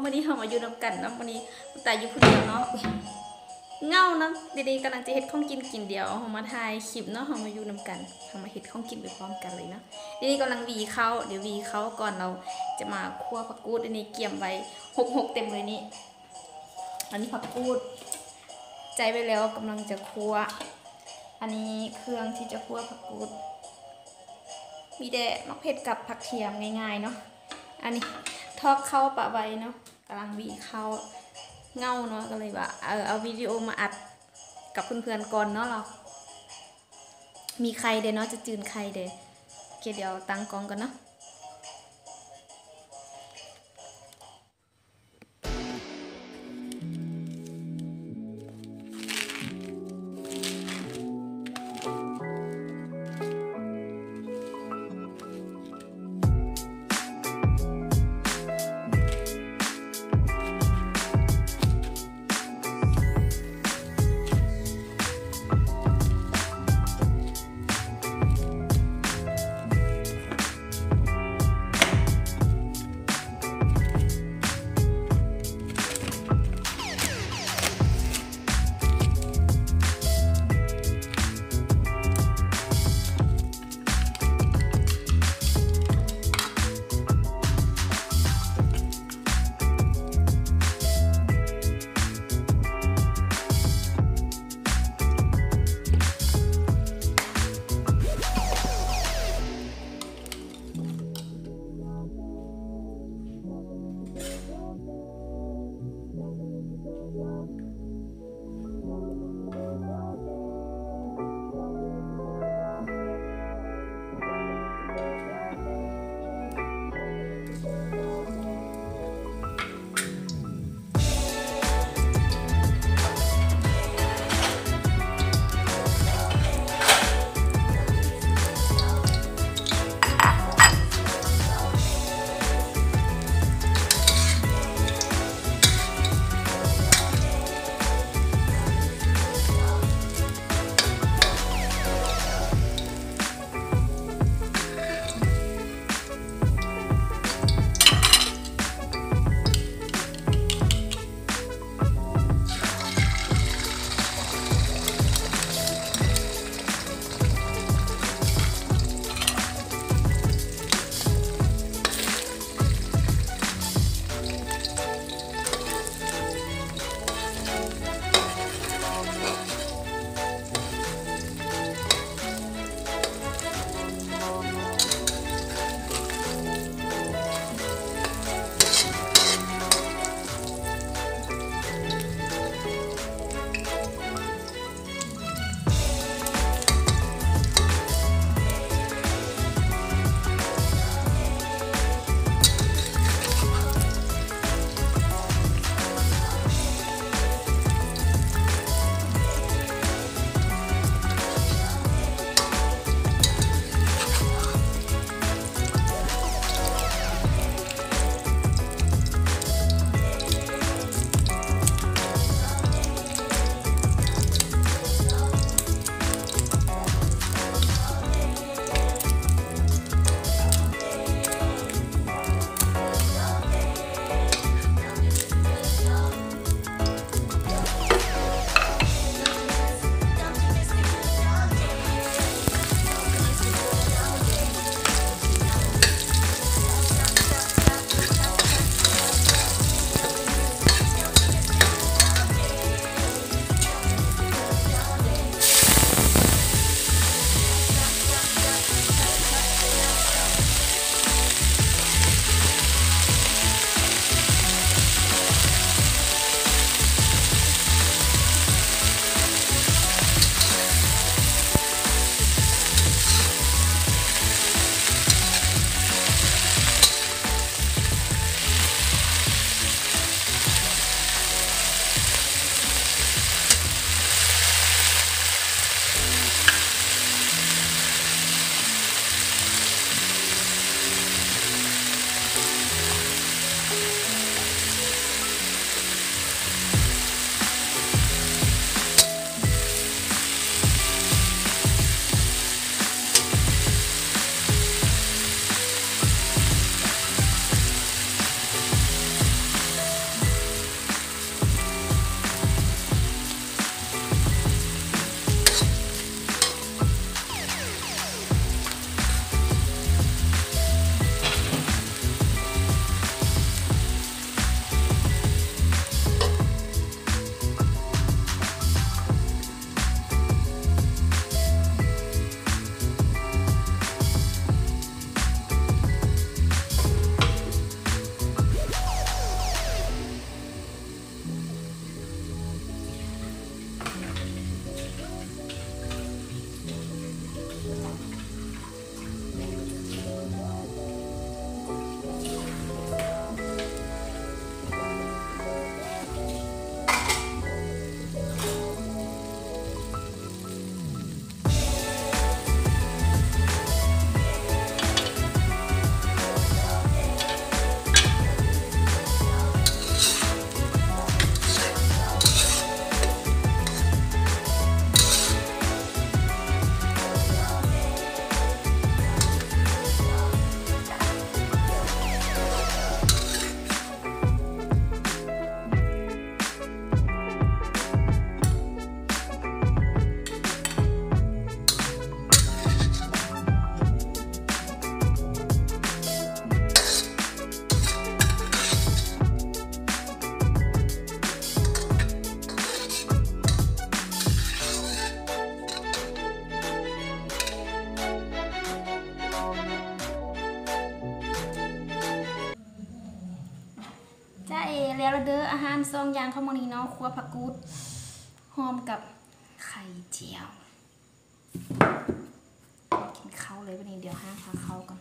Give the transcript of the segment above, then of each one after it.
ມື້ນີ້ເຮົາມາຢູ່ນຳກັນເນາະ ມື້ນີ້ຕາຢູ່ຜູ້ດຽວເນາະ ເຫງົາເນາະ. ດຽວນີ້ກຳລັງຈະເຮັດຂອງກິນກິນ ດຽວເຮົາມາຖ່າຍຄລິບເນາະ ເຮົາມາຢູ່ນຳກັນ ເຮົາມາເຮັດຂອງກິນໄປພ້ອມກັນເລີຍເນາະ. ດຽວນີ້ກຳລັງຫວີເຂົ້າ ດຽວຫວີເຂົ້າກ່ອນ ລາວຈະມາຂົ້ວຜັກກູດ. ດຽວນີ້ກຽມໄວ້ ຫົກໆ ເຕັມເລີຍນີ້. ອັນນີ້ຜັກກູດ ໃຈໄວ້ແລ້ວ ກຳລັງຈະຂົ້ວ. ອັນນີ້ເຄື່ອງທີ່ຈະຂົ້ວຜັກກູດ ມີແຕ່ໝາກເຜັດກັບຜັກທຽມ ງ່າຍໆເນາະ. ອັນນີ້ຖອກເຂົ້າປະໄວ້ເນາະ ກຳລັງຫວີເຂົ້າ ເຫງົາເນາະ ກໍເລີຍວ່າ ເອົາ ເອົາວິດີໂອມາອັດກັບເພື່ອນໆກ່ອນເນາະ. ລາວມີໄຂ່ເດ້ເນາະ ຈະຈືນໄຂ່ເດ້. ໂອເຄ ດຽວຕັ້ງກ້ອງກ່ອນເນາະ. ຈາເອ ແລ້ວລະເດີ ອາຫານສອງຢ່າງຂອງມື້ນີ້ເນາະ ຂົ້ວຜັກກູດ ຮ່ວມກັບໄຂ່ຈຽວ. ກິນເຂົ້າເລີຍບັດນີ້ ດຽວຫາພາເຂົ້າກ່ອນ.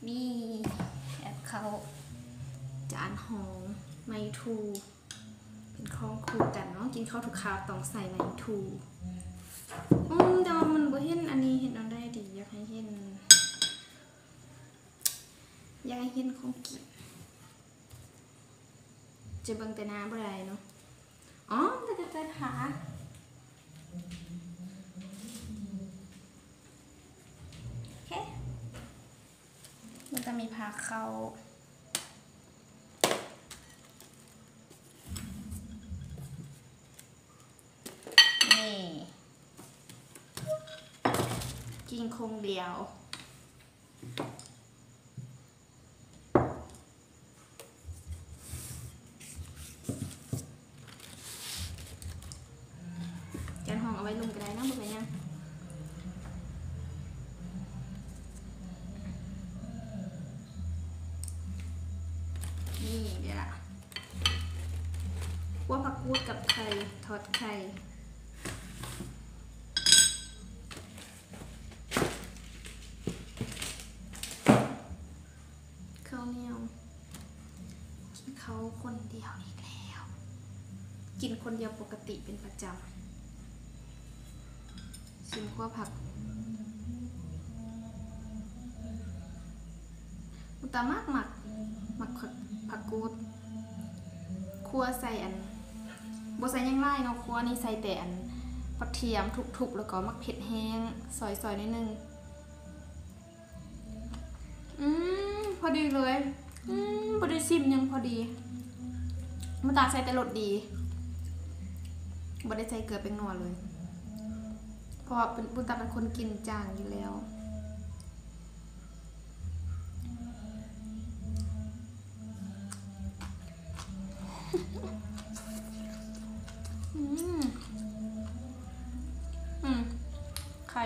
ນີ້ແອບເຂົ້າ ຈານຮອງ ໄມ້ທູ ເປັນຂອງຄູ່ກັນເນາະ ກິນເຂົ້າທຸກຄາບຕ້ອງໃສ່ໄມ້ທູ. ອືມ ແຕ່ວ່າມັນບໍ່ເຫັນອັນນີ້ ເຮັດແນວໃດດີ ຢາກໃຫ້ເຫັນ ຢາກໃຫ້ເຫັນຂອງກິນ ຈະເບິ່ງແຕ່ໜ້າບໍ່ໄດ້ເນາະ. ອໍ ມັນກໍຈະໃສ່ຜາ ໂອເຄ ມັນກໍມີຜາເຂົ້າ ນີ້ ກິນຄົງດຽວ. ຈານຮອງເອົາໄວ້ລຸ່ມກໍໄດ້ເນາະ ບໍ່ເປັນຫຍັງ. ນີ້ເດລະ ຂົ້ວຜັກກູດກັບໄຂ່ ທອດໄຂ່. ເຂົ້າໜຽວ ກິນເຂົ້າຄົນດຽວອີກແລ້ວ ກິນຄົນດຽວປົກກະຕິເປັນປະຈຳ. ຊິມຂົ້ວຜັກ ບຸນຕາມັກ ມັກ ມັກຜັກ ຜັກກູດ ຂົ້ວໃສ່ອັນ ບໍ່ໃສ່ຫຍັງຫຼາຍເນາະ ຂົ້ວນີ້ໃສ່ແຕ່ອັນ ກະທຽມທຸບໆ ແລ້ວກໍໝາກເຜັດແຫ້ງ ຊອຍໆ ໜ້ອຍໜຶ່ງ. ອືມ ພໍດີເລີຍ ອືມ ບໍ່ໄດ້ຊິມຫຍັງ ພໍດີ. ບຸນຕາໃສ່ແຕ່ລົດດີ ບໍ່ໄດ້ໃສ່ເກືອແປ້ງນົວເລີຍ ເພາະວ່າເປັນ ບຸນຕາເປັນຄົນກິນຈາງຢູ່ແລ້ວ. ອືມ ອືມ ໄຂ່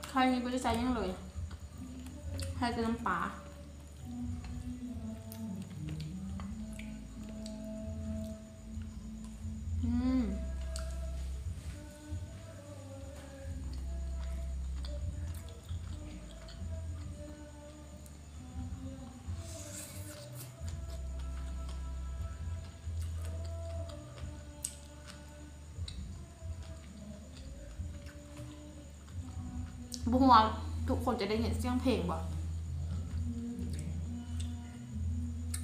ໄຂ່ນີ້ບໍ່ໄດ້ໃສ່ຫຍັງເລີຍ ໃສ່ແຕ່ນ້ຳປາ. ອືມ. ບໍ່ຮູ້ວ່າທຸກຄົນຈະໄດ້ຍິນສຽງເພງບໍ່?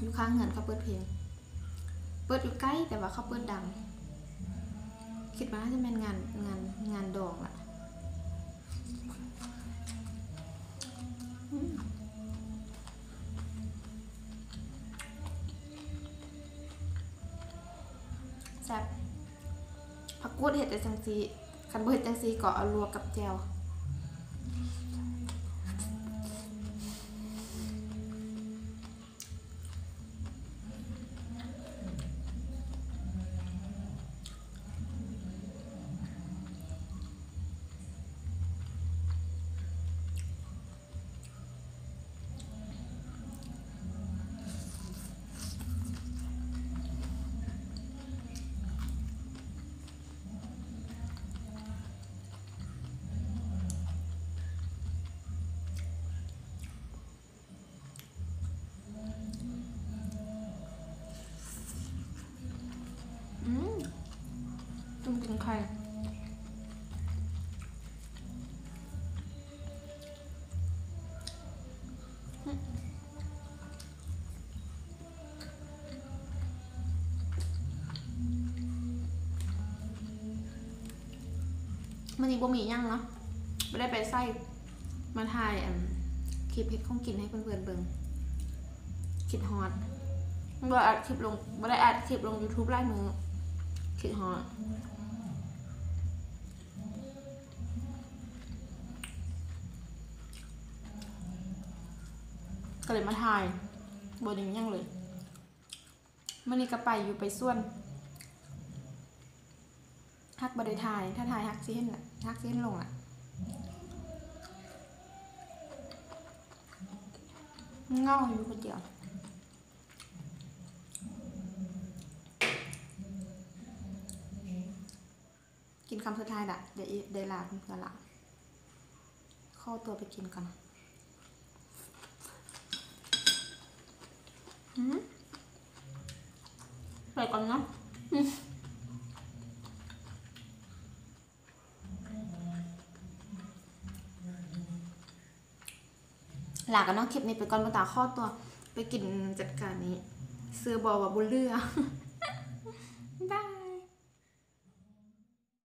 ຢູ່ຂ້າງເຮືອນເຂົາເປີດເພງ ເປີດຢູ່ໄກ ແຕ່ວ່າເຂົາເປີດດັງ ຄິດວ່າໜ້າຈະແມ່ນງານ ງານ ງານດອງລະ. ອືມ ແຊບ ຜັກກູດເຮັດແຕ່ຈັ່ງຊີ້ ຄັນບໍ່ເຮັດຈັ່ງຊີ້ກໍເອົາລວກກັບແຈ່ວ. ອືມ ຕົ້ມກິນໄຂ່ ມື້ນີ້ບໍ່ມີຫຍັງເນາະ ບໍ່ໄດ້ໄປໃສ ມາຖ່າຍອັນ ຄລິບເຮັດຂອງກິນໃຫ້ເພື່ອນໆເບິ່ງ ຄິດຮອດ ບໍ່ໄດ້ອັດຄລິບລົງ ບໍ່ໄດ້ອັດຄລິບລົງຢູທູບຫຼາຍມື້ ຄິດຮອດ. ກໍເລີຍມາຖ່າຍ ບໍ່ໄດ້ມີຫຍັງເລີຍ. ມື້ນີ້ກໍໄປຢູ່ ໄປສວນ. ຮັກບໍ່ໄດ້ຖ່າຍ, ຖ້າຖ່າຍຮັກຊິເຫັນລະ, ຮັກຊິເຫັນລົງລະ. ເຫງົາຢູ່ຄົນດຽວ. ກິນຄຳສຸດທ້າຍລະ, ໄດ້ ໄດ້ລາເພື່ອນລະ. ຂໍຕົວໄປກິນກ່ອນ. ອືມ ໄປກ່ອນເນາະ. ລາກັນເນາະ, ຄລິບນີ້ໄປກ່ອນ. ບໍ່ຕາຂໍຕົວໄປກິນຈັດການນີ້. ເຊື່ອບໍ່ວ່າບໍ່ເຫຼືອ.